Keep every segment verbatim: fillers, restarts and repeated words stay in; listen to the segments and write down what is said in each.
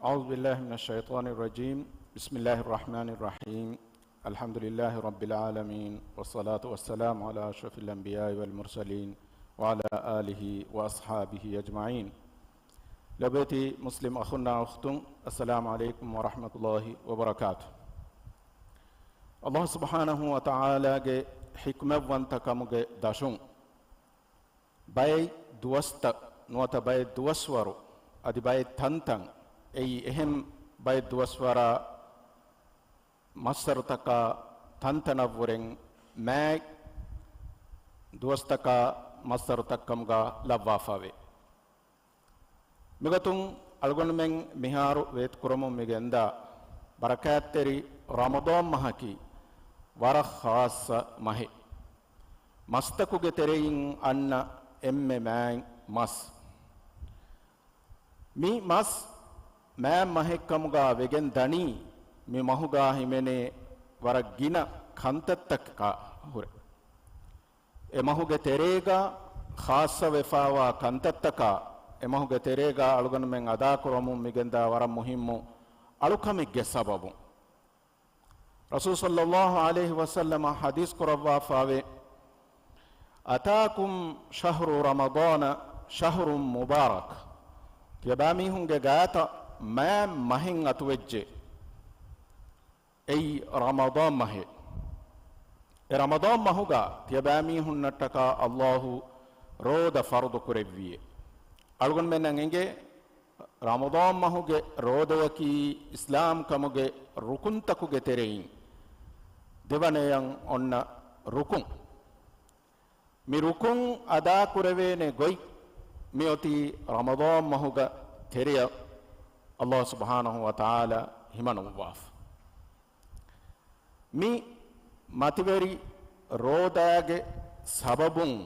أعوذ بالله من الشيطان الرجيم. بسم الله الرحمن الرحيم. الحمد لله رب العالمين، والصلاة والسلام على أشرف الأنبياء والمرسلين، وعلى آله وأصحابه أجمعين. ލޮބުވެތި މުސްލިމް އަޚުންނާ އުޚްތުން، السلام عليكم ورحمة الله وبركاته. ﷲ ސުބްޙާނަހޫ ވަތަޢާލާގެ ޙިކްމަތްވަންތަ ކަމުގެ ދަށުން، ބައެއް ދުވަސްތައް ނުވަތަ ބައެއް ދުވަސްވަރު، އަދި ބައެއް ތަންތަން، އެއީ އެހެން ބައެއް ދުވަސްވަރާ މައްސަރުތަކާ ތަންތަނަށްވުރެން މާތް ދުވަސްތަކާ މައްސަރުތައްކަމުގަ ލައްވާފަވޭ. މިގޮތުން އަޅުގަނޑުމެން މިހާރު ވޭތުކުރަމުން މިގެންދާ ބަރަކާތްތެރި ރަމަޟާން މަހަކީ ވަރަށް ޚާއްޞަ މަހެއް. މަސްތަކުގެ ތެރެއިން އަންނަ އެންމެ މާތް މަސް. މި މަސް މާތް މަހެއްކަމުގަ ވެގެން ދަނީ، މި މަހުގަ ހިމެނޭ ވަރަށް ގިނަ ކަންތައްތަކަކާ ހުރެ. އެ މަހުގެ ތެރޭގަ ޚާއްޞަވެފަވާ ކަންތައްތަކާ، އެ މަހުގެ ތެރޭގަ އަޅުގަނޑުމެން އަދާކުރަމުން މިގެންދާ ވަރަށް މުހިއްމު އަޅުކަމެއްގެ ސަބަބުން، ރަސޫލު ޞައްލައްލާހު ޢަލައިހި ވަސައްލަމަ ޙަދީޘް ކުރައްވާފަވޭ، "أتاكم شهر رمضان شهر مبارك." ތިޔަބައިމީހުންގެ ގާތަށް މާތް މަހެއް އަތުވެއްޖެ. އެއީ ރަމަޟާން މަހެއް. އެ ރަމަޟާން މަހުގަ ތިޔަބައިމީހުންނަށްޓަކާ ﷲ ރޯދަ ފަރުޟު ކުރެއްވިއޭ. އަޅުގަނޑުމެންނަށް އެނގޭ، ރަމަޟާން މަހުގެ ރޯދަޔަކީ އިސްލާމް ކަމުގެ ރުކުންތަކުގެ ތެރެއިން ދެވަނަޔަށް އޮންނަ ރުކުން. މި ރުކުން އަދާކުރެވޭނެ ގޮތް މިއޮތީ ރަމަޟާން މަހުގަ ތެރެއަށް ﷲ ސުބްޙާނަހޫ ވަތަޢާލާ ހިމަނުއްވާފަ. މި މަތިވެރި ރޯދާގެ ސަބަބުން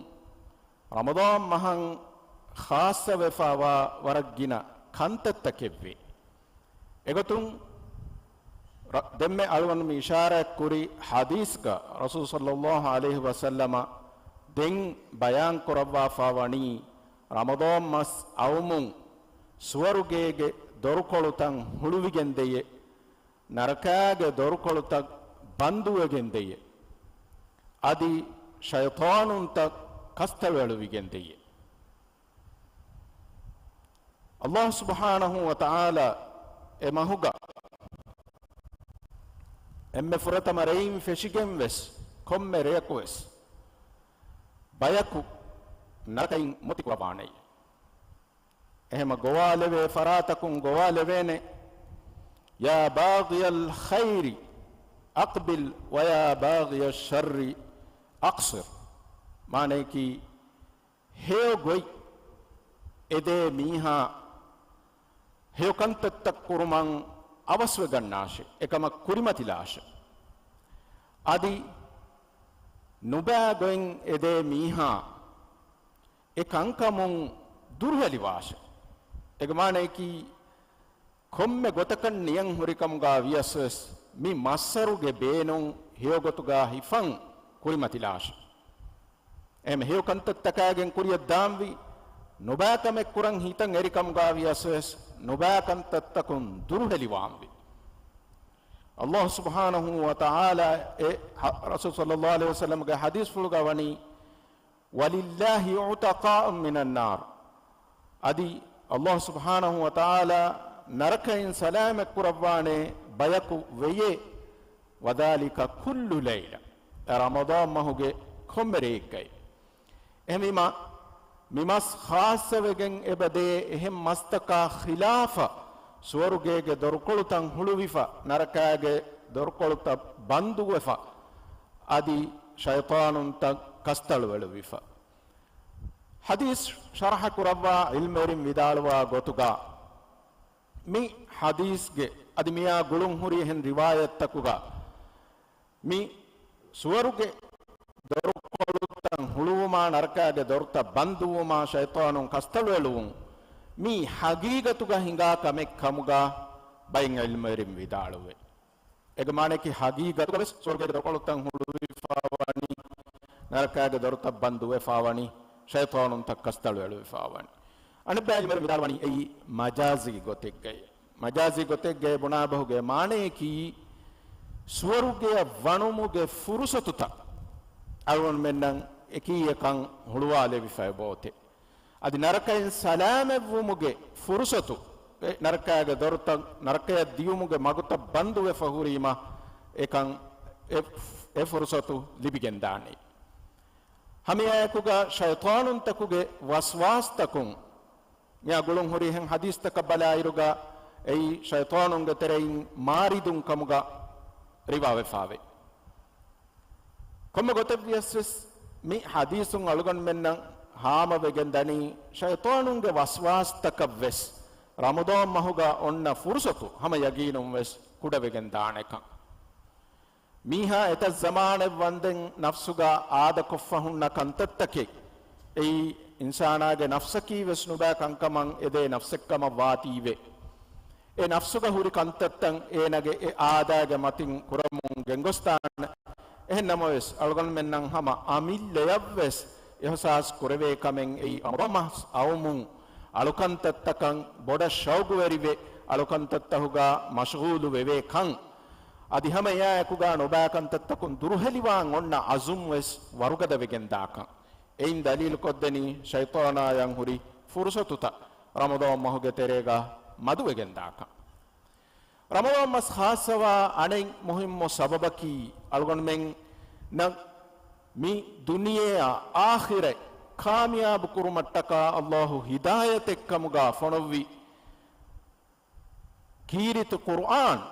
ރަމަޟާން މަހަށް ޚާއްޞަވެފަވާ ވަރަށް ގިނަ ކަންތައްތަކެއްވޭ. އެގޮތުން ރ-، ދެންމެ އަޅުގަނޑު މި އިޝާރާތް ކުރި ޙަދީޘްގަ ރަސޫލު ޞައްލައްލާހު ޢަލައިހި ވަސައްލަމަ ދެން ބަޔާން ކުރައްވާފަ ވަނީ، ރަމަޟާން މަސް އައުމުން ސުވަރުގޭގެ ދޮރުކޮޅުތައް ހުޅުވިގެން ދެޔޭ، ނަރަކާގެ ދޮރުކޮޅުތައް ބަންދުވެގެން ދެޔޭ، އަދި ޝައިޠާނުންތައް ކަސްތަޅުއެޅުވިގެން ދެޔޭ. ﷲ ސުބްޙާނަހޫ ވަތަޢާލާ އެ މަހުގަ އެންމެ ފުރަތަމަ ރެއިން ފެށިގެން ވެސް ކޮންމެ ރެޔަކު ވެސް ބަޔަކު ނަރަކައިން މުއްތި ކުރައްވާނެ. އެހެމަ ގޮވާލެވޭ ފަރާތަކުން ގޮވާލެވޭނެ، "يا باغي الخير أقبل ويا باغي الشر أقصر." މާނަޔަކީ، ހެޔޮ ގޮތް އެދޭ މީހާ ހެޔޮ ކަންތައްތައް ކުރުމަށް އަވަސްވެގަންނާށެ، އެކަމަށް ކުރިމަތިލާށެ. އަދި ނުބައި ގޮތް އެދޭ މީހާ އެ ކަންކަމުން ދުރުހެލިވާށެ. އޭގެ މާނަޔަކީ، ކޮންމެ ގޮތަކަށް ނިޔަން ހުރިކަމުގަ ވިޔަސް ވެސް މި މައްސަރުގެ ބޭނުން ހެޔޮގޮތުގަ ހިފަން ކުރިމަތިލާށެ. އެހެން ހެޔޮ ކަންތައްތަކާގެން ކުރިޔަށް ދާންވީ، ނުބައި ކަމެއް ކުރަން ހިތަށް އެރިކަމުގަ ވިޔަސް ވެސް ނުބައި ކަންތައްތަކުން ދުރުހެލިވާންވީ. ﷲ ސުބްޙާނަހޫ ވަތަޢާލާ އެ ޙަ-، ރަސޫލު ޞައްލައްލާހު ޢަލައިހި ވަސައްލަމްގެ ޙަދީޘްފުޅުގަ ވަނީ، "ولله عتقاء من النار." އަދި ﷲ ސުބްޙާނަހޫ ވަތަޢާލާ ނަރަކައިން ސަލާމަތް ކުރައްވާނެ ބަޔަކު ވެޔޭ، "وذلك كل ليلة." އެ ރަމަޟާން މަހުގެ ކޮންމެ ރެއެއްގައި. އެހެންވީމާ، މި މަސް ޚާއްޞަވެގެން އެބަދޭ އެހެން މަސްތަކާ ޚިލާފަށް، ސުވަރުގޭގެ ދޮރުކޮޅުތައް ހުޅުވިފަ، ނަރަކާގެ ދޮރުކޮޅުތައް ބަންދުވެފަ، އަދި ޝައިޠާނުންތައް ކަސްތަޅުއެޅުވިފަ. ޙަދީޘް ޝަރަޙަ ކުރައްވާ ޢިލްމުވެރިން ވިދާޅުވާ ގޮތުގަ، މި ޙަދީޘްގެ އަދި މިއާ ގުޅުން ހުރި އެހެން ރިވާޔަތްތަކުގަ، މި ސުވަރުގެ ދޮރުކޮޅުތައް ހުޅުވުމާ، ނަރަކާގެ ދޮރުތައް ބަންދުވުމާ، ޝައިޠާނުން ކަސްތަޅުއެޅުވުން، މީ ޙަޤީޤަތުގަ ހިނގާ ކަމެއް ކަމުގަ ބައެއް ޢިލްމުވެރިން ވިދާޅުވޭ. އޭގެ މާނައަކީ، ޙަޤީޤަތުގަ ވެސް ސުވަރުގޭގެ ދޮރުކޮޅުތައް ހުޅުވިފަ ވަނީ، ނަރަކާގެ ދޮރުތައް ބަންދުވެފަ ވަނީ، ޝައިޠާނުންތައް ކަސްތަޅުއެޅުވިފަ ވަނީ. އަނެއްބައި ޢިލްމުވެރިން ވިދާޅުވަނީ އެއީ މަޖާޒީ ގޮތެއްގައި. މަޖާޒީ ގޮތެއްގައި ބުނާބަހުގެ މާނަޔަކީ، ސުވަރުގެއަށް ވަނުމުގެ ފުރުސަތުތައް އަޅުގަނޑުމެންނަށް އެކީ އެކަން ހުޅުވާލެވިފައި ބޯތެ. އަދި ނަރަކައިން ސަލާމަތްވުމުގެ ފުރުސަތު، އެ ނަރަކާގެ ދޮރުތައް، ނަރަކަޔަށް ދިޔުމުގެ މަގުތައް ބަންދުވެފަ ހުރީމަ، އެކަން އެ، އެ ފުރުސަތު ލިބިގެންދާނެ. ހަމައެއާއެކުގަ ޝައިޠާނުންތަކުގެ ވަސްވާސްތަކުން މިއާ ގުޅުން ހުރިހެން ޙަދީޘްތަކަށް ބަލާއިރުގަ އެއީ ޝައިޠާނުންގެ ތެރެއިން މާރިދުން ކަމުގަ ރިވާވެފާވޭ. ކޮންމެ ގޮތެއްވިޔަސްވެސް މި ޙަދީޘުން އަޅުގަނޑުމެންނަށް ހާމަވެގެން ދަނީ، ޝައިޠާނުންގެ ވަސްވާސްތަކަށްވެސް ރަމަޟާން މަހުގަ އޮންނަ ފުރުސަތު ހަމަ ޔަގީނުންވެސް ކުޑަވެގެން ދާނެކަން. މީހާ އެތައް ޒަމާނެއް ވަންދެން ނަފްސުގަ އާދަކޮށްފަ ހުންނަ ކަންތައްތަކެއް، އެއީ އިންސާނާގެ ނަފްސަކީ ވެސް ނުބައި ކަންކަމަށް އެދޭ ނަފްސެއްކަމަށް ވާތީވެ. އެ ނަފްސުގަ ހުރި ކަންތައްތައް އޭނަގެ އެ އާދައިގެ މަތިން ކުރަމުން ގެންގޮސްދާނެ. އެހެން ނަމަވެސް، އަޅުގަނޑުމެންނަށް ހަމަ އަމިއްލަޔަށްވެސް އިޙްސާސް ކުރެވޭ ކަމެއް އެއީ، ރަމަޟާން މަހު އައުމުން އަޅުކަންތައްތަކަށް ބޮޑަށް ޝައުގުވެރިވެ، އަޅުކަންތައްތަހުގަ މަޝްޣޫލު ވެވޭ ކަން. އަދި ހަމަ އެއާއެކުގަ ނުބައި ކަންތައްތަކުން ދުރުހެލިވާން އޮންނަ އަޒުމް ވެސް ވަރުގަދަވެގެން ދާކަން. އެއިން ދަލީލުކޮށްދެނީ ޝައިޠާނާޔަށް ހުރި ފުރުސަތުތައް ރަމަޟާން މަހުގެ ތެރޭގަ މަދުވެގެން ދާކަން. ރަމަޟާން މަސް ޚާއްޞަވާ އަނެއް މުހިއްމު ސަބަބަކީ، އަޅުގަނޑުމެންނަށް މި ދުނިޔެއާ އާޚިރަތް ކާމިޔާބު ކުރުމަށްޓަކާ ﷲ ހިދާޔަތެއްކަމުގަ ފޮނުއްވި ކީރިތި ޤުރްއާން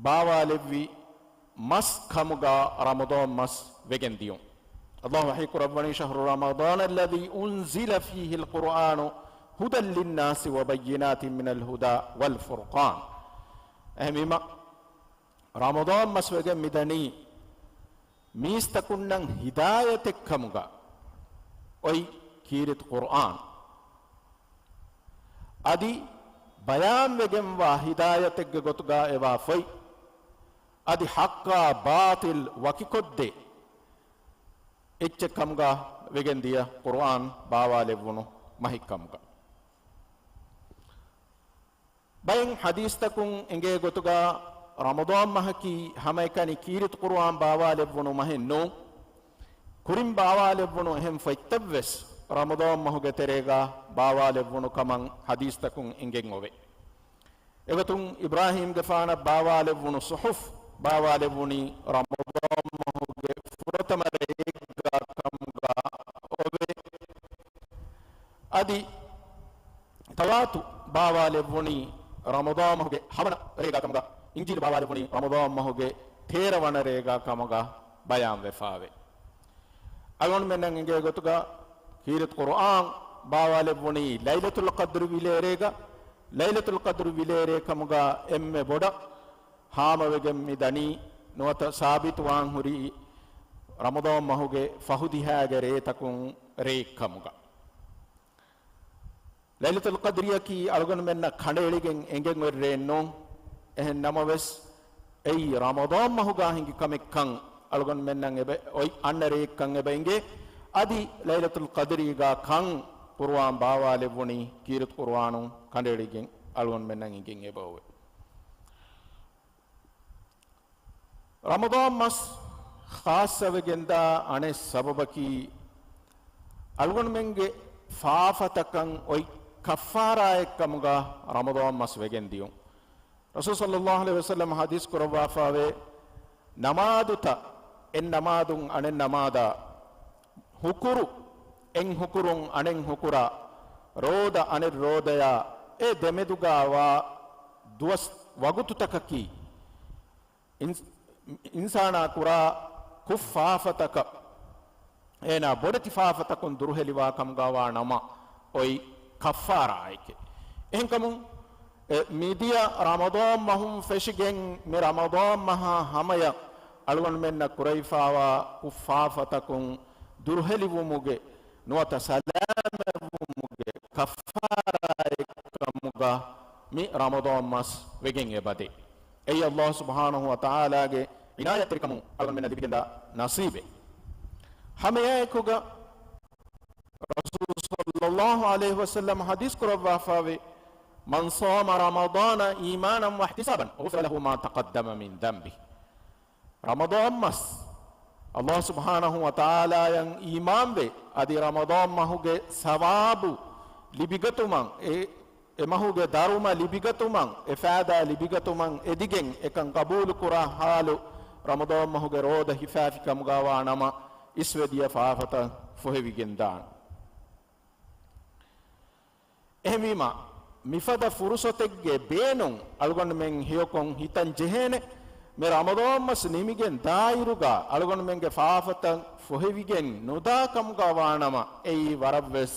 ބާވާލެއްވި މަސް ކަމުގަ ރަމަޟާން މަސް ވެގެން ދިޔުން. ﷲ ވަޙީ ކުރައްވަނީ، شهر رمضان الذي أنزل فيه القرآن هدى للناس وبينات من الهدى والفرقان. އެހެންވީމަ، ރަމަޟާން މަސް ވެގެން މިދަނީ މީސްތަކުންނަށް ހިދާޔަތެއްކަމުގަ އޮތް ކީރިތި ޤުރްއާން. އަދި ބަޔާންވެގެންވާ ހިދާޔަތެއްގެ ގޮތުގަ އެވާ ފޮތް، އަދި ޙައްޤާ ބާޠިލް ވަކިކޮށްދޭ އެއްޗެއްކަމުގަ ވެގެން ދިޔަ ޤުރްއާން ބާވާލެއްވުނު މަހެއްކަމުގަ. ބައެއް ޙަދީޘްތަކުން އެނގޭ ގޮތުގަ ރަމަޟާން މަހަކީ ހަމައެކަނި ކީރިތި ޤުރުއާން ބާވާލެއްވުނު މަހެއް ނޫން. ކުރިން ބާވާލެއްވުނު އެހެން ފޮތްތައްވެސް ރަމަޟާން މަހުގެ ތެރޭގަ ބާވާލެއްވުނު ކަމަށް ޙަދީޘްތަކުން އެނގެން އޮވޭ. އެގޮތުން އިބްރާހީމްގެފާނަށް ބާވާލެއްވުނު ޞުޙުފް ބާވާލެއްވުނީ ރަމަޟާން މަހުގެ ފުރަތަމަ ރެއެއްގަ ކަމުގަ އޮވޭ. އަދި ތައުރާތު ބާވާލެއްވުނީ ރަމަޟާން މަހުގެ ހަވަނަ ރޭގަ ކަމުގަ، އިންޖީލު ބާވާލެއްވުނީ ރަމަޟާން މަހުގެ ތޭރަ ވަނަ ރޭގަ ކަމުގަ ބަޔާންވެފާވޭ. އަޅުގަނޑުމެންނަށް އެނގޭ ގޮތުގަ ކީރިތި ޤުރުއާން ބާވާލެއްވުނީ ލައިލަތުލް ޤަދްރު ވިލޭރޭގަ، ލައިލަތުލް ޤަދްރު ވިލޭރޭ ކަމުގަ އެންމެ ބޮޑަށް ހާމަވެގެން މި ދަނީ، ނުވަތަ ސާބިތުވާން ހުރީ ރަމަޟާން މަހުގެ ފަހު ދިހައިގެ ރޭތަކުން ރެއެއްކަމުގަ. ލައިލަތުލް ޤަދްރިއަކީ އަޅުގަނޑުމެންނަށް ކަނޑައެޅިގެން އެނގެން އޮތް ރެއެއް ނޫން. އެހެން ނަމަވެސް، އެއީ ރަމަޟާން މަހުގާ ހިނގި ކަމެއްކަން އަޅުގަނޑުމެންނަށް އެބަ އޮތް އަންނަ ރެއެއްކަން އެބަ އެނގޭ. އަދި ލައިލަތުލް ޤަދްރީގާ ކަން ޤުރުއާން ބާވާލެއްވުނީ ކީރިތި ޤުރުއާނުން ކަނޑައެޅިގެން އަޅުގަނޑުމެންނަށް އެނގެން އެބަ އޮވޭ. ރަމަޟާން މަސް ޚާއްޞަވެގެންދާ އަނެއް ސަބަބަކީ، އަޅުގަނޑުމެންގެ ފާފަތަކަށް އޮތް ކައްފާރާއެއްކަމުގަ ރަމަޟާން މަސް ވެގެން ދިޔުން. ރަސޫލު ޞައްލައްލާހު ޢަލައިހި ވަސައްލަމަ ޙަދީޘް ކުރައްވާފާވޭ، ނަމާދުތައް، އެއް ނަމާދުން އަނެއް ނަމާދާ، ހުކުރު އެއް ހުކުރުން އަނެއް ހުކުރާ، ރޯދަ އަނެއް ރޯދަޔާ، އެ ދެމެދުގާ ވާ ދުވަސް ވަގުތުތަކަކީ، އިން-، އިންސާނާ ކުރާ ކުށްފާފަތަކަށް، އޭނާ ބޮޑެތި ފާފަތަކުން ދުރުހެލިވާ ކަމުގާ ވާ ނަމަ އޮތް ކައްފާރާއެކޭ. އެހެންކަމުން، އެ، މިދިޔަ ރަމަޟާން މަހުން ފެށިގެން މި ރަމަޟާން މަހާ ހަމަޔަށް އަޅުގަނޑުމެންނަށް ކުރެވިފާވާ ކުށްފާފަތަކުން ދުރުހެލިވުމުގެ ނުވަތަ ސަލާމަތްވުމުގެ ކައްފާރާއެއްކަމުގަ މި ރަމަޟާން މަސް ވެގެން އެބަދޭ. އެއީ ﷲ ސުބްޙާނަހޫ ވަތަޢާލާގެ އިނާޔަތްތެރިކަމުން އަޅުގަނޑުމެންނަށް ލިބިގެންދާ ނަސީބެއް. ހަމައެއާއެކުގަ ރަސޫލު ޞައްލައްލާހު ޢަލައިހި ވަސައްލަމަ ޙަދީޘް ކުރައްވާފާވޭ، من صام رمضان إيمانا واحتسابا غفر له ما تقدم من ذنبه. ރަމަޟާން މަސް، ﷲ ސުބްޙާނަހޫ ވަތަޢާލާއަށް އީމާންވެ، އަދި ރަމަޟާން މަހުގެ ސަވާބު ލިބިގަތުމަށް، އެ، އެ މަހުގެ ދަރުމަ ލިބިގަތުމަށް، އެ ފައިދާ ލިބިގަތުމަށް އެދިގެން، އެކަން ޤަބޫލުކުރާ ޙާލު، ރަމަޟާން މަހުގެ ރޯދަ ހިފާފި ކަމުގަ ވާ ނަމަ، އިސްވެދިޔަ ފާފަތައް ފޮހެވިގެން ދާނެ. އެހެންވީމަ، މިފަދަ ފުރުސަތެއްގެ ބޭނުން އަޅުގަނޑުމެން ހެޔޮކޮށް ހިތަން ޖެހޭނެ. މި ރަމަޟާން މަސް ނިމިގެން ދާއިރުގަ އަޅުގަނޑުމެންގެ ފާފަތައް ފޮހެވިގެން ނުދާ ކަމުގަ ވާނަމަ، އެއީ ވަރަށްވެސް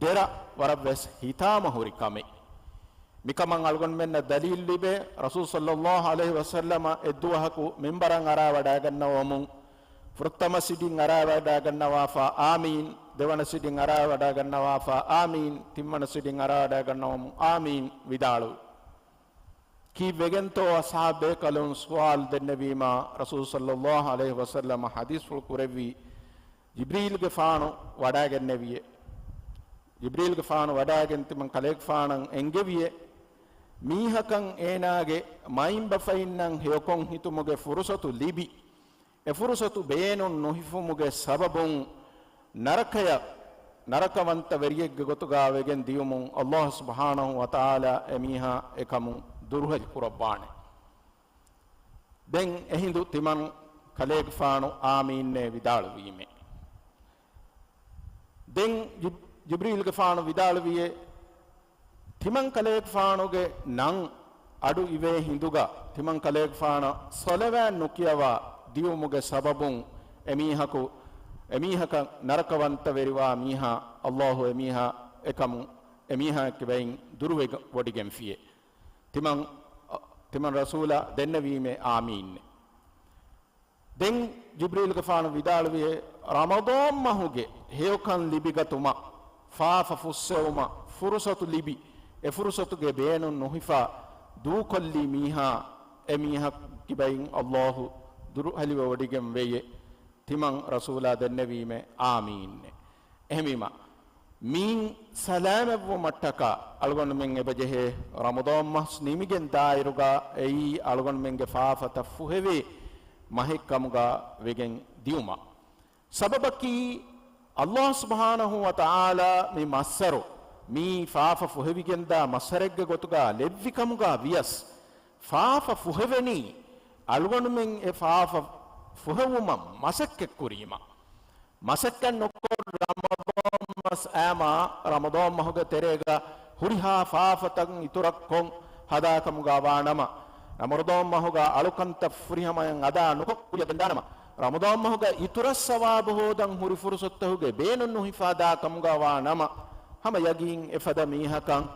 ދެރަ، ވަރަށްވެސް ހިތާމަހުރި ކަމެއް. މިކަމަށް އަޅުގަނޑުމެންނަށް ދަލީލު ލިބޭ، ރަސޫލު ޞައްލައްލާހު ޢަލައިހި ވަސައްލަމަ އެއްދުވަހަކު މިންބަރަށް އަރާވަޑައިގަންނަވަމުން، ފުރަތަމަ ސިޑިން އަރާވަޑައިގަންނަވާފަ، އާމީން. ދެވަނަ ސިޑިން އަރާވަޑައިގަންނަވާފަ، އާމީން. ތިންވަނަ ސިޑިން އަރާވަޑައިގަންނަވަމުން، އާމީން ވިދާޅުވި. ކީއްވެގެންތޯ އަޞްޙާބުބޭކަލުން ސުވާލު ދެންނެވީމާ، ރަސޫލު ޞައްލައްލާހު ޢަލައިހި ވަސައްލަމަ ޙަދީޘްފުޅު ކުރެއްވީ، ޖިބްރީލްގެފާނު ވަޑައިގެންނެވިއޭ. ޖިބްރީލްގެފާނު ވަޑައިގެން ތިމަން ކަލޭގެފާނަށް އެންގެވިއޭ، މީހަކަށް އޭނާގެ މައިންބަފައިންނަށް ހެޔޮކޮށް ހިތުމުގެ ފުރުސަތު ލިބި، އެ ފުރުސަތު ބޭނުން ނުހިފުމުގެ ސަބަބުން ނަރަކަޔަށް ނަރަކަވަންތަ ވެރިއެއްގެ ގޮތުގަ ވެގެން ދިޔުމުން ﷲ ސުބްޙާނަހޫ ވަތަޢާލާ އެމީހާ އެކަމުން ދުރުހެލި ކުރައްވާނެ. ދެން އެހިނދު ތިމަން ކަލޭގެފާނު އާމީންނޭ ވިދާޅުވީމޭ. ދެން ޖި-، ޖިބްރީލްގެފާނު ވިދާޅުވިއޭ، ތިމަން ކަލޭގެފާނުގެ ނަން އަޑު އިވޭ ހިނދުގަ، ތިމަން ކަލޭގެފާނަށް ޞަލަވާތް ނުކިޔަވާ ދިޔުމުގެ ސަބަބުން އެމީހަކު، އެމީހަކަށް ނަރަކަވަންތަ ވެރިވާ މީހާ، ﷲ އެމީހާ އެކަމު، އެމީހާ ކިބައިން ދުރުވެ ވޮޑިގެންފިއޭ. ތިމަން، ތިމަން ރަސޫލާ ދެންނެވީމޭ އާމީން. ދެން ޖިބްރީލްގެފާނު ވިދާޅުވިއޭ، ރަމަޟާން މަހުގެ ހެޔޮކަން ލިބިގަތުމަށް، ފާފަ ފުއްސެވުމަށް ފުރުސަތު ލިބި، އެ ފުރުސަތުގެ ބޭނުން ނުހިފާ ދޫކޮށްލި މީހާ، އެ މީހަކު ކިބައިން ﷲ ދުރުހެލިވެވޮޑިގެން ވެޔޭ. ތިމަން ރަސޫލާ ދެންނެވީމޭ އާމީން. އެހެންވީމަ، މީން ސަލާމަތްވުމަށްޓަކާ އަޅުގަނޑުމެން އެބަޖެހޭ ރަމަޟާން މަސް ނިމިގެން ދާއިރުގަ އެއީ އަޅުގަނޑުމެންގެ ފާފަތައް ފުހެވޭ މަހެއްކަމުގަ ވެގެން ދިޔުމަށް. ސަބަބަކީ، ﷲ ސުބްޙާނަހޫ ވަތަޢާލާ މި މައްސަރު، މީ ފާފަ ފުހެވިގެންދާ މައްސަރެއްގެ ގޮތުގަ ލެއްވި ކަމުގަ ވިޔަސް، ފާފަ ފުހެވެނީ އަޅުގަނޑުމެން އެ ފާފަ ފުހެވުމަށް މަސައްކަތްކުރީމަ. މަސައްކަތް ނުކޮށް ރަމަޟާން މަސް އައިމާ، ރަމަޟާން މަހުގެ ތެރޭގަ ހުރިހާ ފާފަތައް އިތުރަށްކޮށް ހަދާކަމުގަ ވާނަމަ، ރަމަޟާން މަހުގަ އަޅުކަންތައް ފުރިހަމަޔަށް އަދާ ނުކޮށް ކުރިއަށް ގެންދާނަމަ، ރަމަޟާން މަހުގަ އިތުރަށް ސަވާބު ހޯދަން ހުރި ފުރުސަތުތަކުގެ ބޭނުން ނުހިފާ ދާ ކަމުގަ ވާ ނަމަ، ހަމަ ޔަގީން އެފަދަ މީހަކަށް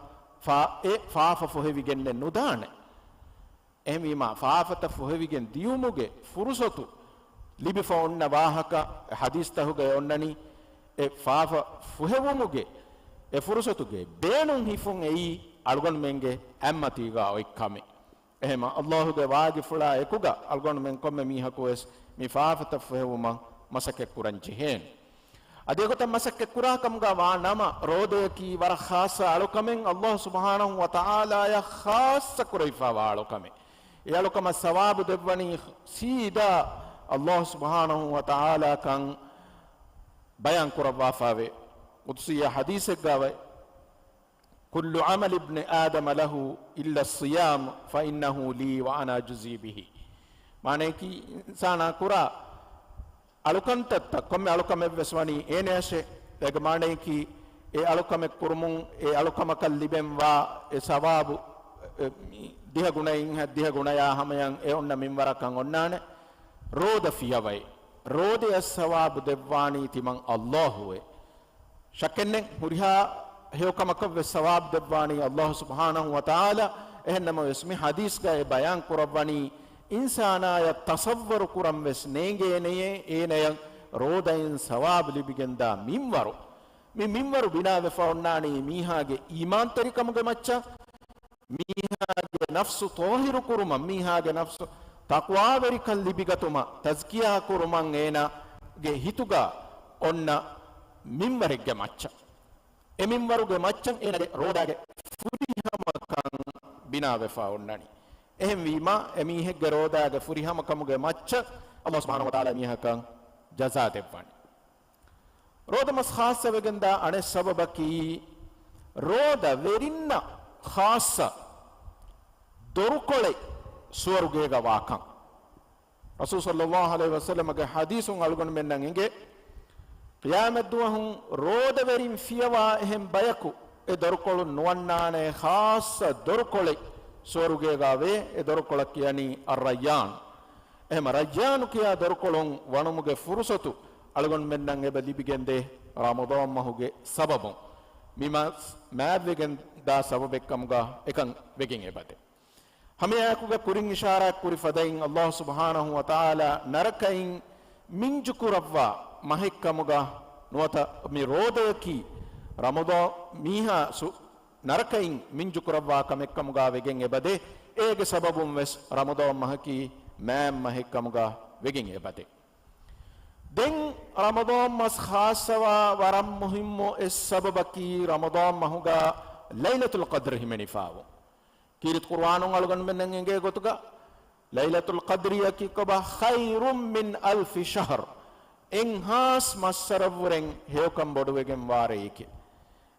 ފާ-، އެ ފާފަ ފޮހެވިގެންނެއް ނުދާނެ. އެހެންވީމާ، ފާފަތައް ފޮހެވިގެން ދިޔުމުގެ ފުރުސަތު ލިބިފަ އޮންނަ ވާހަކަ ޙަދީޘްތަކުގައި އޮންނަނީ، އެ ފާފަ ފޮހެވުމުގެ އެ ފުރުސަތުގެ ބޭނުން ހިފުން އެއީ އަޅުގަނޑުމެންގެ އަތްމަތީގަ އޮތް ކަމެއް. އެހެމަ ﷲ ގެ ވާގިފުޅާ އެކުގަ އަޅުގަނޑުމެން ކޮންމެ މީހަކުވެސް މި ފާފަތައް ފޮހެވުމަށް މަސައްކަތްކުރަން ޖެހޭނެ. އަދި އެގޮތަށް މަސައްކަތް ކުރާ ކަމުގަ ވާ ނަމަ، ރޯދަޔަކީ ވަރަށް ޚާއްޞަ އަޅުކަމެއް، ﷲ ސުބްޙާނަހޫ ވަތަޢާލާޔަށް ޚާއްޞަ ކުރެވިފައިވާ އަޅުކަމެއް. އެ އަޅުކަމަށް ސަވާބު ދެއްވަނީ ސީދާ ﷲ ސުބްޙާނަހޫ ވަތަޢާލާ ކަން ބަޔާން ކުރައްވާފައިވޭ. ޤުދުސީ ޙަދީޘެއްގައި، كل عمل ابن آدم له إلا الصيام فإنه لي وأنا أجزي به. މާނަޔަކީ، އިންސާނާ ކުރާ އަޅުކަންތައްތައް، ކޮންމެ އަޅުކަމެއްވެސް ވަނީ އޭނަޔަށޭ. އޭގެ މާނަޔަކީ، އެ އަޅުކަމެއް ކުރުމުން އެ އަޅުކަމަކަށް ލިބެންވާ އެ ސަވާބު، އެ، ދިހަ ގުނައިން ހަ-، ދިހަ ގުނަޔާ ހަމަޔަށް އެ އޮންނަ މިންވަރަކަށް އޮންނާނެ. ރޯދަ ފިޔަވައި، ރޯދަޔަށް ސަވާބު ދެއްވާނީ ތިމަން ﷲ އޭ. ޝައްކެއްނެތް، ހުރިހާ ހެޔޮކަމަކަށްވެސް ސަވާބު ދެއްވާނީ ﷲ ސުބްޙާނަހޫ ވަތަޢާލާ. އެހެންނަމަވެސް، މި ޙަދީޘްގައި ބަޔާން ކުރައްވަނީ، އިންސާނާޔަށް ތަޞައްވަރު ކުރަންވެސް ނޭނގޭނެޔޭ، އޭނަޔަށް ރޯދައިން ސަވާބު ލިބިގެންދާ މިންވަރު. މި މިންވަރު ބިނާވެފަ އޮންނާނީ މީހާގެ އީމާންތެރިކަމުގެ މައްޗަށް، މީހާގެ ނަފްސު ޠާހިރު ކުރުމަށް، މީހާގެ ނަފްސު ތަޤްވާވެރިކަން ލިބިގަތުމަށް، ތަޒްކިޔާ ކުރުމަށް އޭނާގެ ހިތުގަ އޮންނަ މިންވަރެއްގެ މައްޗަށް. އެ މިންވަރުގެ މައްޗަށް އޭނާގެ ރޯދާގެ ފުރިހަމަ ބިނާވެފަ އޮންނަނީ. އެހެންވީމާ، އެމީހެއްގެ ރޯދާގެ ފުރިހަމަކަމުގެ މައްޗަށް ﷲ ސުބްޙާނަހޫ ވަތަޢާލާ މީހަކަށް ޖަޒާ ދެއްވަނީ. ރޯދަމަސް ޚާއްޞަވެގެންދާ އަނެއް ސަބަބަކީ، ރޯދަ ވެރިންނަށް ޚާއްޞަ ދޮރުކޮޅެއް ސުވަރުގޭގަ ވާކަން. ރަސޫލު ޞައްލައްލާހު ޢަލައިހި ވަސައްލަމަގެ ޙަދީޘުން އަޅުގަނޑުމެންނަށް އެނގޭ، ޤިޔާމަތްދުވަހު ރޯދަވެރިން ފިޔަވާ އެހެން ބަޔަކު އެ ދޮރުކޮޅުން ނުވަންނާނެ، ޚާއްޞަ ދޮރުކޮޅެއް ސުވަރުގޭގާވޭ. އެ ދޮރުކޮޅަށް ކިޔަނީ އައްރައްޔާން. އެހެމަ ރައްޔާނު ކިޔާ ދޮރުކޮޅުން ވަނުމުގެ ފުރުޞަތު އަޅުގަނޑުމެންނަށް އެބަ ލިބިގެންދޭ ރަމަޟާން މަހުގެ ސަބަބުން. މި މަސް މާތްވެގެން ދާ ސަބަބެއްކަމުގަ އެކަން ވެގެން އެބަދޭ. ހަމައެއާއެކުގަ ކުރިން އިޝާރާތް ކުރި ފަދައިން، ﷲ ސުބްޙާނަހޫ ވަތަޢާލާ ނަރަކައިން މިންޖުކުރައްވާ މަހެއްކަމުގަ ނުވަތަ މި ރޯދަޔަކީ ރަމަޟާން މީހާ ސު-، ނަރަކައިން މިންޖުކުރައްވާ ކަމެއްކަމުގަ ވެގެން އެބަދޭ. އޭގެ ސަބަބުން ވެސް ރަމަޟާން މަހަކީ މާތް މަހެއްކަމުގަ ވެގެން އެބަދޭ. ދެން ރަމަޟާން މަސް ޚާއްޞަވާ ވަރަށް މުހިއްމު އެއް ސަބަބަކީ، ރަމަޟާން މަހުގަ ލައިލަތުލް ޤަދްރު ހިމެނިފާވުން. ކީރިތި ޤުރުއާނުން އަޅުގަނޑުމެންނަށް އެނގޭ ގޮތުގަ، ލައިލަތުލް ޤަދްރިއަކީ ކޮބާ؟ ޚައިރު މިން އަލްފި ޝަހްރު، އެއްހާސް މައްސަރަށްވުރެން ހެޔޮކަން ބޮޑުވެގެން ވާ ރެއެކޭ.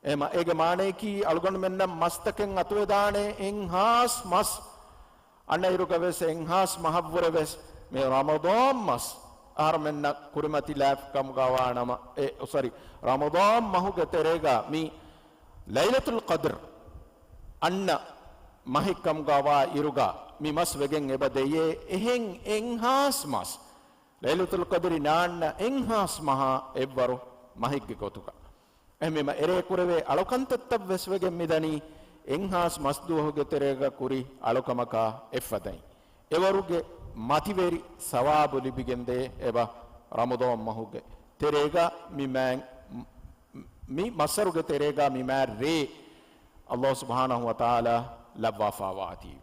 އެހެމަ އޭގެ މާނަޔަކީ، އަޅުގަނޑުމެންނަށް މަސްތަކެއް އަތުވެދާނެ އެއްހާސް މަސް. އަންނައިރުގަ ވެސް އެއްހާސް މަހަށްވުރެ ވެސް މި ރަމަޟާން މަސް އަހަރުމެންނަށް ކުރިމަތިލާފިކަމުގަ ވާނަމަ، އެ، ސޮރީ، ރަމަޟާން މަހުގެ ތެރޭގަ މި ލައިލަތުލް ޤަދްރު އަންނަ މަހެއްކަމުގަ ވާ އިރުގަ މި މަސް ވެގެން އެބަ ދެޔޭ. އެހެން އެއްހާސް މަސް، ލައިލަތުލް ޤަދްރި ނާންނަ އެއްހާސް މަހާ އެއްވަރު މަހެއްގެ ގޮތުގަ. އެހެންވީމަ އެރޭ ކުރެވޭ އަޅުކަންތައްތައް ވެސް ވެގެން މިދަނީ، އެއްހާސް މަސް ދުވަހުގެ ތެރޭގަ ކުރި އަޅުކަމަކާ އެއްފަދައިން. އެވަރުގެ މަތިވެރި ސަވާބު ލިބިގެންދޭ އެބަ ރަމަޟާން މަހުގެ ތެރޭގަ މި މާތް، މި މައްސަރުގެ ތެރޭގަ މި މާތް ރޭ ﷲ ސުބްޙާނަހޫ ވަތަޢާލާ ލައްވާފާވާތީ.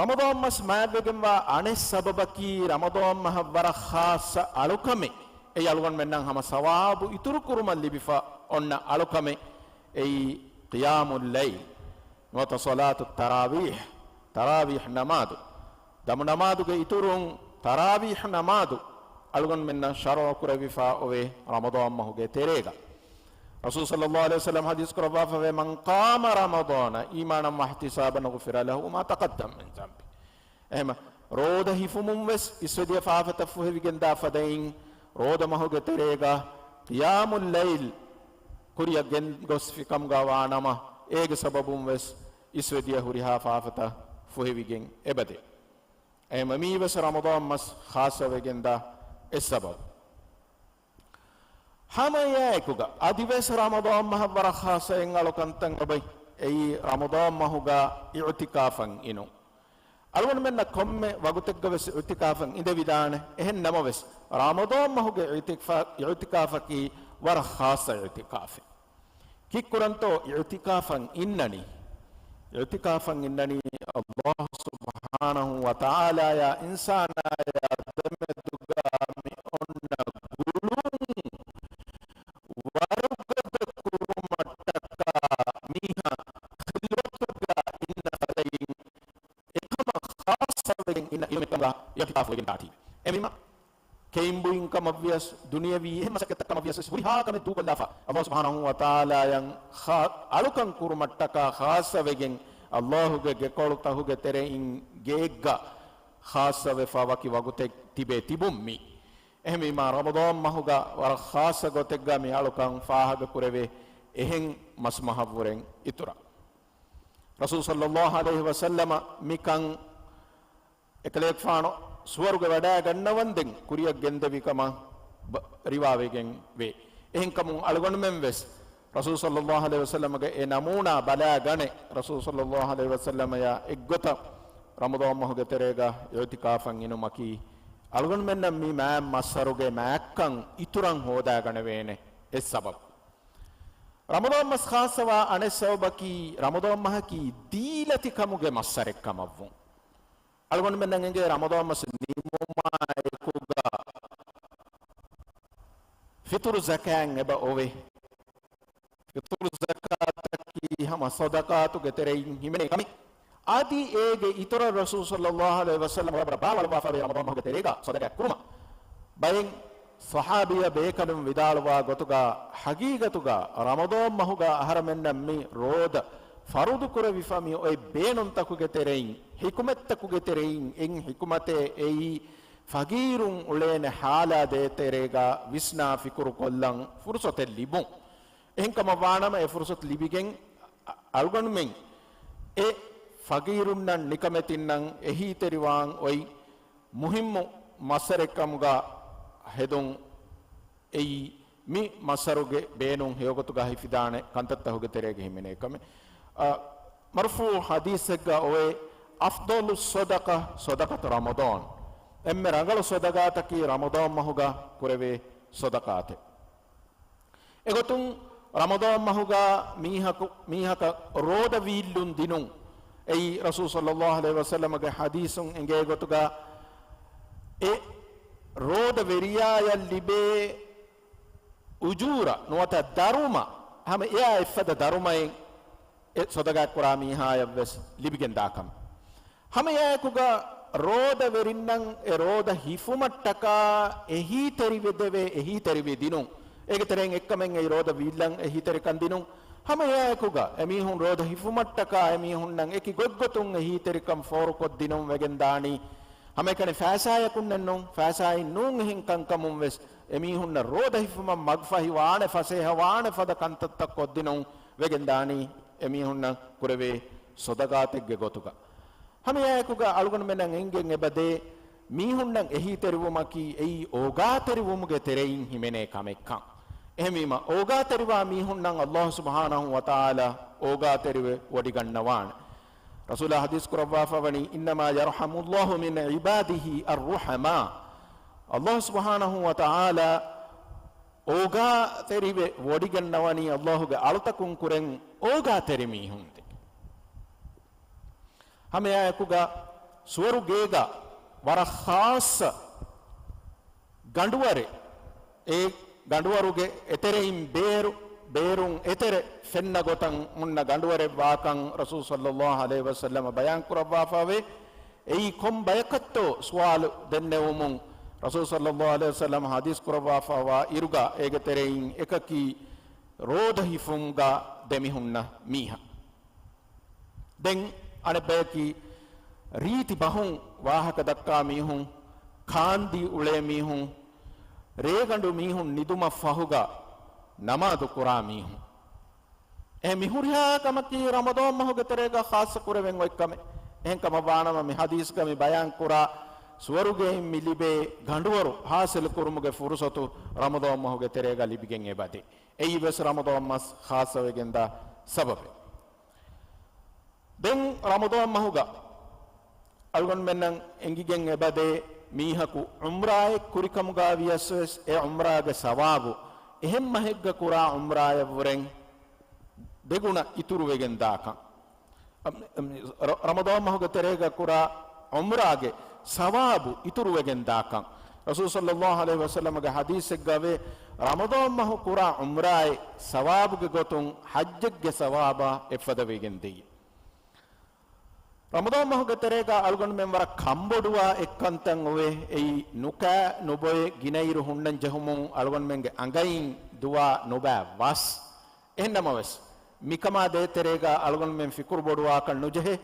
ރަމަޟާން މަސް މާތްވެގެންވާ އަނެއް ސަބަބަކީ، ރަމަޟާން މަހަށް ވަރަށް ޚާއްޞަ އަޅުކަމެއް، އެއީ އަޅުގަނޑުމެންނަށް ހަމަ ސަވާބު އިތުރުކުރުމަށް ލިބިފަ އޮންނަ އަޅުކަމެއް، އެއީ ޤިޔާމުއްލައިލް ނުވަތަ ޞަލާތު ތަރާވީޙް، ތަރާވީޙް ނަމާދު. ދަމު ނަމާދުގެ އިތުރުން ތަރާވީޙް ނަމާދު އަޅުގަނޑުމެންނަށް ޝަރުޢު ކުރެވިފަ އޮވޭ ރަމަޟާން މަހުގެ ތެރޭގަ. ރަސޫލު ޞައްލައްލާހު ޢަލައިހި ވަސައްލަމަ ޙަދީޘް ކުރައްވާފަވޭ، "من قام رمضان إيمانا واحتسابا غفر له ما تقدم من ذنبه." އެހެމަ ރޯދަ ހިފުމުން ވެސް އިސްވެދިޔަ ފާފަތައް ފުހެވިގެންދާ ފަދައިން، ރޯދަ މަހުގެ ތެރޭގަ ޤިޔާމުއްލައިލް ކުރިއަށް ގެންގޮސްފިކަމުގަ ވާނަމަ، އޭގެ ސަބަބުން ވެސް އިސްވެދިޔަ ހުރިހާ ފާފަތައް ފުހެވިގެން އެބަދޭ. އެހެމަ މީ ވެސް ރަމަޟާން މަސް ޚާއްޞަވެގެންދާ އެއް ސަބަބު. ހަމައެއާއެކުގަ އަދިވެސް ރަމަޟާން މަހަށް ވަރަށް ޚާއްޞަ އެއް އަޅުކަންތައް އޮބައި، އެއީ ރަމަޟާން މަހުގަ އިޢުތިކާފަށް އިނުން. އަޅުގަނޑުމެންނަށް ކޮންމެ ވަގުތެއްގަވެސް އިޢުތިކާފަށް އިނދެވިދާނެ. އެހެން ނަމަވެސް، ރަމަޟާން މަހުގެ އިޢުތިކާ-، އިޢުތިކާފަކީ ވަރަށް ޚާއްޞަ އިޢުތިކާފެއް. ކީއްކުރަންތޯ އިޢުތިކާފަށް އިންނަނީ؟ އިޢުތިކާފަށް އިންނަނީ ﷲ ސުބްޙާނަހޫ ވަތަޢާލާޔާ އިންސާނާޔާ ދެމެދުގަ މި އޮންނަ ގުޅުން ވަރުގަދަ ކުރުމަށްޓަކާ މީހާ ޚިލްވަތުގަ އިންނަ ފަދައިން އެކަމަށް ޚާއްޞަވެގެން އިންނަ އިލްމެއްކަމުގަ އިޢުތިކާފު ވެގެންދާތީ. އެހެންވީމަ، ކެއިން ބުއިން ކަމަށްވިޔަސް، ދުނިޔަވީ އެހެން މަސައްކަތްތައް ކަމަށްވިޔަސް ވެސް ހުރިހާ ކަމެއް ދޫކޮށްލާފަ، ﷲ ސުބްޙާނަހޫ ވަތަޢާލާޔަށް ޚާ-، އަޅުކަން ކުރުމަށްޓަކާ ޚާއްޞަވެގެން، ﷲގެ ގެކޮޅުތަކުގެ ތެރެއިން ގެއެއްގަ ޚާއްޞަވެފަ ވަކި ވަގުތެއް ތިބޭ ތިބުން މީ. އެހެންވީމާ، ރަމަޟާން މަހުގަ ވަރަށް ޚާއްޞަ ގޮތެއްގަ މި އަޅުކަން ފާހަގަކުރެވޭ އެހެން މަސް މަހަށްވުރެން އިތުރަށް. ރަސޫލު ޞައްލައްލާހު ޢަލައިހި ވަސައްލަމަ މިކަން އެކަލޭގެފާނު ސުވަރުގެ ވަޑައިގަންނަވަންދެން ކުރިއަށް ގެންދެވި ކަމަށް ބަ-، ރިވާވެގެން ވޭ. އެހެންކަމުން އަޅުގަނޑުމެން ވެސް ރަސޫލު ޞައްލައްލާހު ޢަލައިހި ވަސައްލަމަގެ އެ ނަމޫނާ ބަލާގަނެ، ރަސޫލު ޞައްލައްލާހު ޢަލައިހި ވަސައްލަމަޔާ އެއްގޮތަށް ރަމަޟާން މަހުގެ ތެރޭގަ އިޢުތިކާފަށް އިނުމަކީ، އަޅުގަނޑުމެންނަށް މި މާތް މައްސަރުގެ މާތްކަން އިތުރަށް ހޯދާގަނެވޭނެ އެއް ސަބަބު. ރަމަޟާން މަސް ޚާއްޞަވާ އަނެއް ސަބަބަކީ، ރަމަޟާން މަހަކީ ދީލަތިކަމުގެ މައްސަރެއް ކަމަށްވުން. އަޅުގަނޑުމެންނަށް އެނގޭ ރަމަޟާން މަސް ނިމުމާ އެކުގަ ފިޠުރު ޒަކާތް އެބަ އޮވޭ. ފިޠުރު ޒަކާތަކީ ހަމަ ޞަދަޤާތުގެ ތެރެއިން ހިމެނޭ ކަމެއް. އަދި އޭގެ އިތުރަށް ރަސޫލު ޞައްލައްލާހު ޢަލައިހި ވަސައްލަމަ ވަރަށް ބާވަޅުވާފަވޭ ރަމަޟާން މަހުގެ ތެރޭގަ ޞަދަޤާތް ކުރުމަށް. ބައެއް ޞަޙާބީ ބޭކަލުން ވިދާޅުވާ ގޮތުގަ، ޙަޤީޤަތުގަ ރަމަޟާން މަހުގަ އަހަރަމެންނަށް މި ރޯދަ ފަރުޟު ކުރެވިފަ މި އޮތް ބޭނުންތަކުގެ ތެރެއިން، ޙިކުމަތްތަކުގެ ތެރެއިން. އެއް ޙިކުމަތެއް އެއީ، ފަގީރުން އުޅޭނެ ޙާލާ ދޭތެރޭގަ ވިސްނާ ފިކުރު ކޮށްލަން ފުރުޞަތެއް ލިބުން. އެހެންކަމަށް ވާނަމަ، އެ ފުރުޞަތު ލިބިގެން އަ-، އަޅުގަނޑުމެން އެ ފަގީރުންނަށް، ނިކަމެތިންނަށް އެހީތެރިވާން އޮތް މުހިއްމު މައްސަރެއްކަމުގަ ހެދުން އެއީ، މި މައްސަރުގެ ބޭނުން ހެޔޮގޮތުގަ ހިފިދާނެ ކަންތައްތަކުގެ ތެރޭގަ ހިމެނޭ ކަމެއް. އަ، މަރުފޫޢު ޙަދީޘެއްގަ އޮވޭ، "أفضل الصدقة صدقة رمضان." އެންމެ ރަނގަޅު ޞަދަޤާތަކީ ރަމަޟާން މަހުގަ ކުރެވޭ ޞަދަޤާތެއް. އެގޮތުން ރަމަޟާން މަހުގަ މީހަކު، މީހަކަށް ރޯދަ ވީއްލުން ދިނުން، އެއީ ރަސޫލު ޞައްލައްލާހު ޢަލައިހި ވަސައްލަމަގެ ޙަދީޘުން އެނގޭ ގޮތުގަ، އެ ރޯދަ ވެރިޔާޔަށް ލިބޭ އުޖޫރަ ނުވަތަ ދަރުމަ، ހަމަ އެއާ އެއްފަދަ ދަރުމައެއް އެ ޞަދަޤާތް ކުރާ މީހާޔަށް ވެސް ލިބިގެން ދާ ކަމެއް. ހަމައެއާއެކުގަ ރޯދަވެރިންނަށް އެ ރޯދަ ހިފުމަށްޓަކާ އެހީތެރިވެދެވޭ އެހީތެރިވި ދިނުން. އޭގެ ތެރެއިން އެއްކަމެއް އެއީ ރޯދަ ވީއްލަން އެހީތެރިކަން ދިނުން. ހަމައެއާއެކުގަ އެމީހުން ރޯދަ ހިފުމަށްޓަކާ އެމީހުންނަށް އެކި ގޮތްގޮތުން އެހީތެރިކަން ފޯރުކޮށްދިނުން ވެގެންދާނީ. ހަމައެކަނި ފައިސާޔަކުންނެއްނޫން، ފައިސާއެއް ނޫން އެހެން ކަންކަމުން ވެސް އެމީހުންނަށް ރޯދަ ހިފުމަށް މަގުފަހިވާނެ، ފަސޭހަވާނެ ފަދަ ކަންތައްތައް ކޮށްދިނުން ވެގެންދާނީ އެމީހުންނަށް ކުރެވޭ ޞަދަޤާތެއްގެ ގޮތުގަ. ހަމައެއާއެކުގަ އަޅުގަނޑުމެންނަށް އެނގެން އެބަދޭ، މީހުންނަށް އެހީތެރިވުމަކީ އެއީ އޯގާތެރިވުމުގެ ތެރެއިން ހިމެނޭ ކަމެއްކަން. އެހެންވީމަ، އޯގާތެރިވާ މީހުންނަށް ﷲ ސުބްޙާނަހޫ ވަތަޢާލާ އޯގާތެރިވެ ވޮޑިގަންނަވާނެ. ރަސޫލާ ޙަދީޘް ކުރައްވާފަ ވަނީ، "إنما يرحم الله من عباده الرحماء." ﷲ ސުބްޙާނަހޫ ވަތަޢާލާ އޯގާތެރިވެ ވޮޑިގަންނަވަނީ ﷲގެ އަޅުތަކުން ކުރެން އޯގާތެރި މީހުން ދެ. ހަމައެއާއެކުގަ ސުވަރުގޭގަ ވަރަށް ޚާއްޞަ ގަނޑުވަރެއް، އެ ގަނޑުވަރުގެ އެތެރެއިން ބޭރު، ބޭރުން އެތެރެ ފެންނަ ގޮތަށް ހުންނަ ގަނޑުވަރެއް ވާކަން ރަސޫލު ޞައްލައްލާހު ޢަލައިހި ވަސައްލަމަ ބަޔާން ކުރައްވާފައިވޭ. އެއީ ކޮން ބަޔަކަށްތޯ ސުވާލު ދެންނެވުމުން، ރަސޫލު ޞައްލައްލާހު ޢަލައިހި ވަސައްލަމަ ޙަދީޘް ކުރައްވާފައިވާ އިރުގަ އޭގެ ތެރެއިން އެކަކީ ރޯދަ ހިފުމުގަ ދެމިހުންނަ މީހާ. ދެން އަނެއްބަޔަކީ ރީތި ބަހުން ވާހަކަ ދައްކާ މީހުން، ކާންދީ އުޅޭ މީހުން، ރޭގަނޑު މީހުން ނިދުމަށް ފަހުގަ ނަމާދު ކުރާ މީހުން. އެ މި ހުރިހާ ކަމަކީ ރަމަޟާން މަހުގެ ތެރޭގަ ޚާއްޞަ ކުރެވެން އޮތް ކަމެއް. އެހެން ކަމަށް ވާނަމަ، މި ޙަދީޘްގަ މި ބަޔާން ކުރާ ސުވަރުގެއިން މި ލިބޭ ގަނޑުވަރު ޙާޞިލު ކުރުމުގެ ފުރުޞަތު ރަމަޟާން މަހުގެ ތެރޭގަ ލިބިގެން އެބަދޭ. އެއީ ވެސް ރަމަޟާން މަސް ޚާއްޞަވެގެންދާ ސަބަބެއް. ދެން ރަމަޟާން މަހުގަ އަޅުގަނޑުމެންނަށް އެނގިގެން އެބަދޭ، މީހަކު ޢުމްރާއެއް ކުރިކަމުގަ ވިޔަސް ވެސް އެ ޢުމްރާގެ ސަވާބު އެހެން މަހެއްގަ ކުރާ ޢުމްރާޔަށްވުރެން ދެގުނަ އިތުރުވެގެން ދާކަން. އަ، އަ، ރަ-، ރަމަޟާން މަހުގެ ތެރޭގަ ކުރާ ޢުމްރާގެ ސަވާބު އިތުރުވެގެން ދާކަން. ރަސޫލު ޞައްލައްލާހު ޢަލައިހި ވަސައްލަމަގެ ޙަދީޘެއްގަވޭ، ރަމަޟާން މަހު ކުރާ ޢުމްރާއެއް ސަވާބުގެ ގޮތުން ޙައްޖެއްގެ ސަވާބާ އެއްފަދަ ވެގެން ދެއްޔޭ. ރަމަޟާން މަހުގެ ތެރޭގަ އަޅުގަނޑުމެން ވަރަށް ކަންބޮޑުވާ އެއްކަންތައް އޮވޭ. އެއީ ނުކާ ނުބޮއެ ގިނައިރު ހުންނަން ޖެހުމުން އަޅުގަނޑުމެންގެ އަނގައިން ދުވާ ނުބައި ވަސް. އެހެންނަމަވެސް، މިކަމާ ދޭތެރޭގަ އަޅުގަނޑުމެން ފިކުރު ބޮޑުވާކަށް ނުޖެހޭ.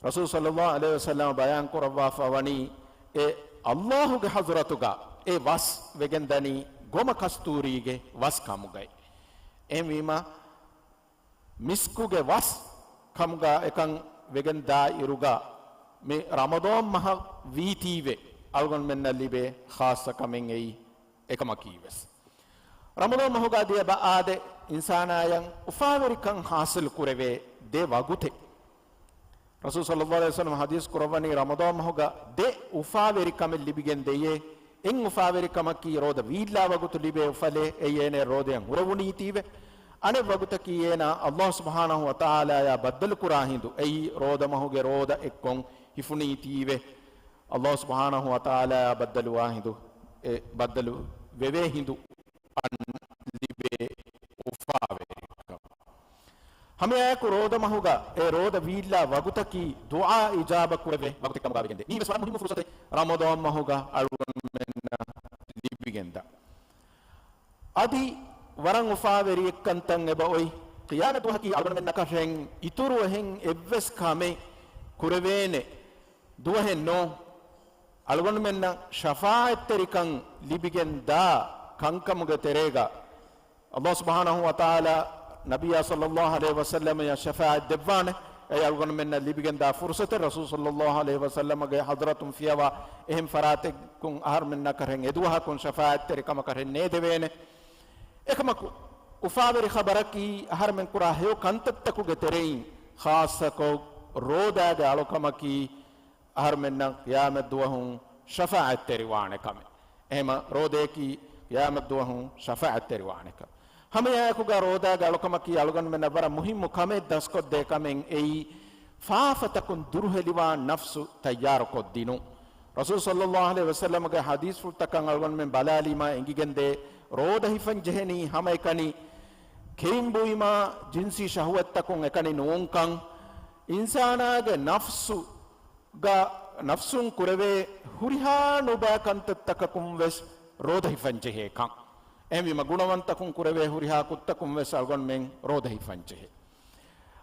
ރަސޫލު ޞައްލައްލާހު ޢަލައިހި ވަސައްލަމަ ބަޔާން ކުރައްވާފަ ވަނީ، އެ ﷲގެ ޙަޟްރަތުގަ އެ ވަސް ވެގެންދަނީ ގޮމަ ކަސްތޫރީގެ ވަސް ކަމުގައި. އެހެންވީމަ، މިސްކުގެ ވަސް ކަމުގަ އެކަން ވެގެން ދާއިރުގަ، މި ރަމަޟާން މަހަށް ވީތީވެ އަޅުގަނޑުމެންނަށް ލިބޭ ޚާއްޞަ ކަމެއް އެއީ އެކަމަކީ ވެސް. ރަމަޟާން މަހުގަ ދިޔަ ބައާދެ އިންސާނާޔަށް އުފާވެރިކަން ޙާޞިލު ކުރެވޭ ދެ ވަގުތެއް. ރަސޫލު ޞައްލައްލާހު ޢަލައިހި ވަސައްލަމަ ޙަދީޘް ކުރައްވަނީ، ރަމަޟާން މަހުގަ ދެ އުފާވެރި ކަމެއް ލިބިގެން ދެޔޭ. އެއް އުފާވެރި ކަމަކީ ރޯދަ ވީއްލާ ވަގުތު ލިބޭ އުފަލެއް، އެއީ އޭނަ ރޯދަޔަށް ހުރެވުނީތީވެ. އަނެއް ވަގުތަކީ އޭނަ ﷲ ސުބްޙާނަހޫ ވަތަޢާލާޔާ ބައްދަލުކުރާ ހިނދު، އެއީ ރޯދަ މަހުގެ ރޯދަ އެއްކޮށް ހިފުނީތީވެ. ﷲ ސުބްޙާނަހޫ ވަތަޢާލާޔާ ބައްދަލުވާ ހިނދު، އެ ބައްދަލު ވެވޭ ހިނދު އަން ލިބޭ އުފާވެރިކަން. ހަމައެއާއެކު ރޯދަމަހުގަ އެ ރޯދަ ވީއްލާ ވަގުތަކީ ދުޢާ އިޖާބަ ކުރެވޭ ވަގުތެއް ކަމުގަ ވެގެންދޭ. މީ ވެސް ވަރަށް މުހިއްމު ފުރުސަތެއް ރަމަޟާން މަހުގަ އަޅުގަނޑުމެންނަށް ލިބިގެންދާ. އަދި ވަރަށް އުފާވެރި އެއްކަންތައް އެބައޮތް. ޤިޔާމަތް ދުވަހަކީ އަޅުގަނޑުމެންނަކަށެން އިތުރު އެހެން އެއްވެސް ކަމެއް ކުރެވޭނެ ދުވަހެއް ނޫން. އަޅުގަނޑުމެންނަށް ޝަފާޢަތްތެރިކަން ލިބިގެންދާ ކަންކަމުގެ ތެރޭގަ، ﷲ ސުބްޙާނަހޫ ވަތަޢާލާ ނަބިއްޔާ ޞައްލައްލާހު ޢަލައިހި ވަސައްލަމަޔަށް ޝަފާޢަތް ދެއްވާނެ. އެއީ އަޅުގަނޑުމެންނަށް ލިބިގެންދާ ފުރުޞަތެއް، ރަސޫލު ޞައްލައްލާހު ޢަލައިހި ވަސައްލަމަގެ ޙަޟްރަތުން ފިޔަވާ އެހެން ފަރާތެއްގެ އަހަރުމެންނަކަށެން އެދުވަހަކުން ޝަފާޢަތްތެރިކަމަކަށެއް ނޭދެވޭނެ. އެކަމަކު، އުފާވެރި ޚަބަރަކީ، އަހަރުމެން ކުރާ ހެޔޮ ކަންތައްތަކުގެ ތެރެއިން، ޚާއްޞަކޮށް ރޯދާގެ އަޅުކަމަކީ، އަހަރުމެންނަށް ޤިޔާމަތް ދުވަހުން ޝަފާޢަތްތެރިވާނެ ކަމެއް. އެހެމަ ރޯދަޔަކީ ޤިޔާމަތް ދުވަހުން ޝަފާޢަތްތެރިވާނެ ކަމެއް. ހަމައެއާއެކުގަ ރޯދާގެ އަޅުކަމަކީ އަޅުގަނޑުމެންނަށް ވަރަށް މުހިއްމު ކަމެއް ދަސްކޮށްދޭ ކަމެއް އެއީ، ފާފަތަކުން ދުރުހެލިވާ ނަފްސު ތައްޔާރުކޮށްދިނުން. ރަސޫލު ޞައްލައްލާހު ޢަލައިހި ވަސައްލަމަގެ ޙަދީޘްފުޅުތަކަށް އަޅުގަނޑުމެން ބަލާލީމާ އެނގިގެންދޭ، ރޯދަ ހިފަން ޖެހެނީ ހަމައެކަނި ކެއިން ބުއިމާ ޖިންސީ ޝަހުވަތްތަކުން އެކަނި ނޫންކަން، އިންސާނާގެ ނަފްސު ގަ ނަފްސުން ކުރެވޭ ހުރިހާ ނުބައި ކަންތައްތަކަކުން ވެސް ރޯދަ ހިފަން ޖެހޭ ކަން. އެހެންވީމަ، ގުނަވަންތަކުން ކުރެވޭ ހުރިހާ ކުށްތަކުން ވެސް އަޅުގަނޑުމެން ރޯދަ ހިފަން ޖެހޭ.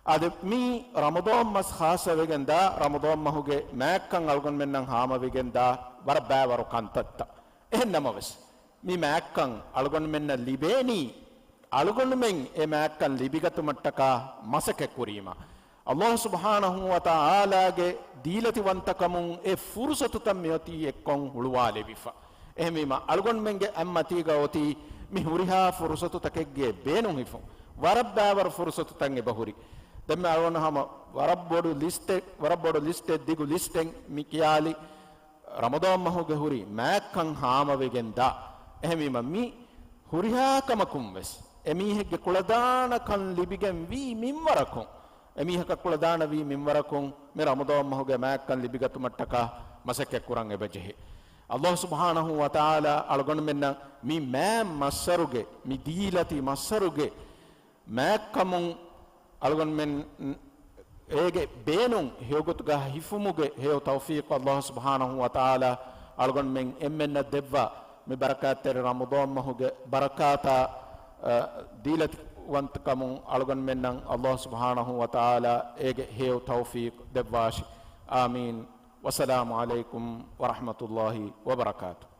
އަދި މީ ރަމަޟާން މަސް ޚާއްޞަވެގެންދާ، ރަމަޟާން މަހުގެ މާތްކަން އަޅުގަނޑުމެންނަށް ހާމަވެގެންދާ ވަރަށް ބައިވަރު ކަންތައްތައް. އެހެން ނަމަވެސް، މި މާތްކަން އަޅުގަނޑުމެންނަށް ލިބޭނީ، އަޅުގަނޑުމެން އެ މާތްކަން ލިބިގަތުމަށްޓަކާ މަސައްކަތް ކުރީމަ، ﷲ ސުބްޙާނަހޫ ވަތަޢާލާގެ ދީލަތިވަންތަކަމުން އެ ފުރުޞަތުތައް މިއޮތީ އެއްކޮށް ހުޅުވާލެވިފަ. އެހެންވީމަ، އަޅުގަނޑުމެންގެ އަތްމަތީގަ އޮތީ މި ހުރިހާ ފުރުޞަތުތަކެއްގެ ބޭނުން ހިފުން. ވަރަށް ބައިވަރު ފުރުޞަތުތައް އެބަހުރި. ދެންމެ އަޅުގަނޑު ހަމަ ވަރަށް ބޮޑު ލިސްޓެއް، ވަރަށް ބޮޑު ލިސްޓެއް، ދިގު ލިސްޓެއް މި ކިޔާލި. ރަމަޟާން މަހުގެ ހުރި މާތްކަން ހާމަވެގެން ދާ. އެހެންވީމަ، މި ހުރިހާ ކަމަކުން ވެސް އެމީހެއްގެ ކުޅަދާނަކަން ލިބިގެން ވީ މިންވަރަކުން، އެމީހަކަށް ކުޅަދާނަ ވީ މިންވަރަކުން، މި ރަމަޟާން މަހުގެ މާތްކަން ލިބިގަތުމަށްޓަކާ މަސައްކަތް ކުރަން އެބަޖެހޭ. ﷲ ސުބްޙާނަހޫ ވަތަޢާލާ އަޅުގަނޑުމެންނަށް މި މާތް މައްސަރުގެ، މި ދީލަތި މައްސަރުގެ މާތްކަމުން އަޅުގަނޑުމެން އޭގެ ބޭނުން ހެޔޮގޮތުގަ ހިފުމުގެ ހެޔޮ ތައުފީޤު ﷲ ސުބްޙާނަހޫ ވަތަޢާލާ އަޅުގަނޑުމެން އެންމެންނަށް ދެއްވާ. މި ބަރަކާތްތެރި ރަމަޟާން މަހުގެ ބަރަކާތާ، އަ، ދީލަތިވަންތަކަމުން އަޅުގަނޑުމެންނަށް ﷲ ސުބްޙާނަހޫ ވަތަޢާލާ އޭގެ ހެޔޮ ތައުފީޤު ދެއްވާށި. އާމީން. ވައްސަލާމު ޢަލައިކުމް ވަރަޙްމަތުﷲ ވަބަރަކާތުހު.